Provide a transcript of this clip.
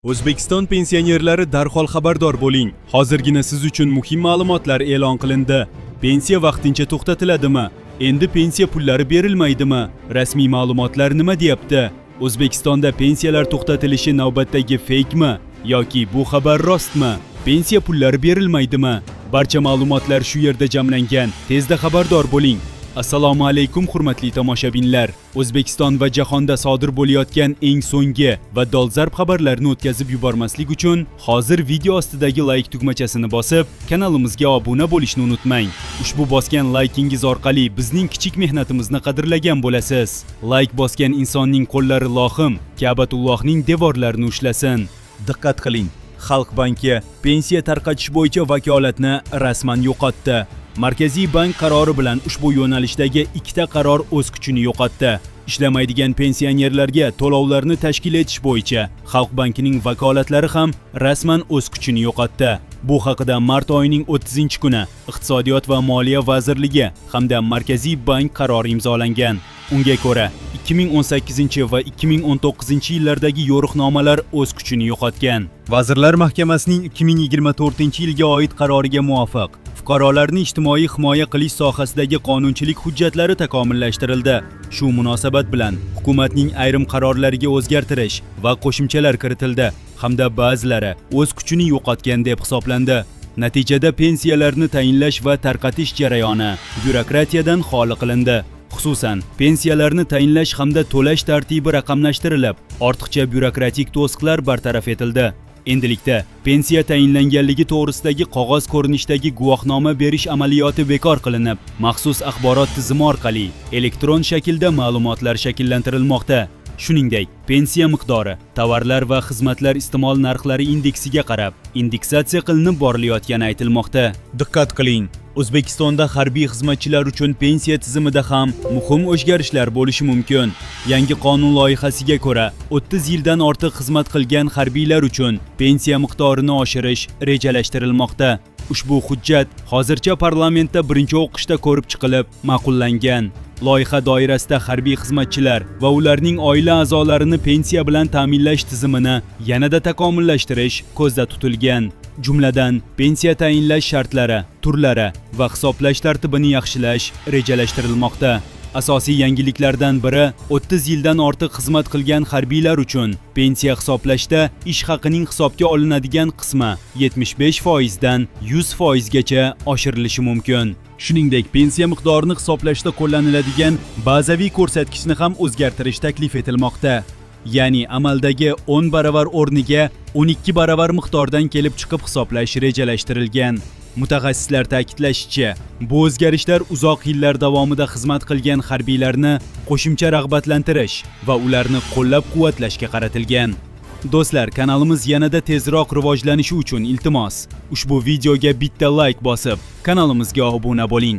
O'zbekiston pensionerlari, darhol xabardor bo'ling. Hozirgina siz uchun muhim ma'lumotlar e'lon qilindi. Pensiya vaqtincha to'xtatiladimi? Endi pensiya pullari berilmaydimi? Rasmiy ma'lumotlar nima deyapti? O'zbekistonda pensiyalar to'xtatilishi navbatdagi feykmi yoki bu xabar rostmi? Pensiya pullari berilmaydimi? Barcha ma'lumotlar shu yerda jamlangan. Tezda xabardor bo'ling. Assalomu alaykum, hurmatli tomoshabinlar. O'zbekiston va jahonda sodir bo'layotgan eng so'nggi va dolzarb xabarlarni o'tkazib yubormaslik uchun hozir video ostidagi layk tugmachasini bosib, kanalimizga obuna bo'lishni unutmang. Ushbu bosgan laykingiz orqali bizning kichik mehnatimizni qadrlagan bo'lasiz. Layk bosgan insonning qo'llari lohim Ka'batullohning devorlarini ushlasin. Diqqat qiling. Xalq banki pensiya tarqatish bo'yicha vakolatni rasman yo'qotdi. Markaziy bank qarori bilan ushbu yo'nalishdagi ikkita qaror o'z kuchini yo'qotdi. Ishlamaydigan pensionerlarga to'lovlarni tashkil etish bo'yicha Xalq bankining vakolatlari ham rasman o'z kuchini yo'qotdi. Bu haqida mart oyining 30 kuni Iqtisodiyot va moliya vazirligi hamda Markaziy bank qarori imzolangan. Unga ko'ra, 2018 va 2019 yillardagi yo'riqnomalar o'z kuchini yo'qotgan. Vazirlar Mahkamasining 2024-yilga oid qaroriga muvofiq, fuqarolarni ijtimoiy himoya qilish sohasidagi qonunchilik hujjatlari takomillashtirildi. Shu munosabat bilan hukumatning ayrim qarorlariga o'zgartirish va qo'shimchalar kiritildi hamda ba'zilari o'z kuchini yo'qotgan deb hisoblandi. Natijada pensiyalarni tayinlash va tarqatish jarayoni byurokratiyadan xoli qilindi. Xususan, pensiyalarni tayinlash hamda to'lash tartibi raqamlashtirilib, ortiqcha byurokratik to'siqlar bartaraf etildi. Endilikda pensiya tayinlanganligi to'g'risidagi qog'oz ko'rinishdagi guvohnoma berish amaliyoti bekor qilinib, maxsus axborot tizimi orqali elektron shaklda ma'lumotlar shakllantirilmoqda. Shuningdek, pensiya miqdori tovarlar va xizmatlar iste'mol narxlari indeksiga qarab indeksatsiya qilinib borilayotgani aytilmoqda. Diqqat qiling. O'zbekistonda harbiy xizmatchilar uchun pensiya tizimida ham muhim o'zgarishlar bo'lishi mumkin. Yangi qonun loyihasiga ko'ra, 30 yildan ortiq xizmat qilgan harbiylar uchun pensiya miqdorini oshirish rejalashtirilmoqda. Ushbu hujjat hozircha parlamentda birinchi o'qishda ko'rib chiqilib, ma'qullangan. Loyiha doirasida harbiy xizmatchilar va ularning oila a'zolarini pensiya bilan ta'minlash tizimini yanada takomillashtirish ko'zda tutilgan. Jumladan, pensiya tayinlash shartlari, turlari va hisoblash tartibini yaxshilash rejalashtirilmoqda. Asosiy yangiliklardan biri 30 yildan ortiq xizmat qilgan harbiylar uchun pensiya hisoblashda ish haqining hisobga olinadigan qismi 75% dan 100% gacha oshirilishi mumkin. Shuningdek, pensiya miqdorini hisoblashda qo'llaniladigan bazaviy ko'rsatkichni ham o'zgartirish taklif etilmoqda. Ya'ni amaldagi 10 baravar o'rniga 12 baravar miqdordan kelib chiqib hisoblash rejalashtirilgan. Mutaxassislar ta'kidlashicha, bu o'zgarishlar uzoq yillar davomida xizmat qilgan harbiylarni qo'shimcha rag'batlantirish va ularni qo'llab-quvvatlashga qaratilgan. Do'stlar, kanalimiz yanada tezroq rivojlanishi uchun, iltimos, ushbu videoga bitta layk bosib, kanalimizga obuna bo'ling.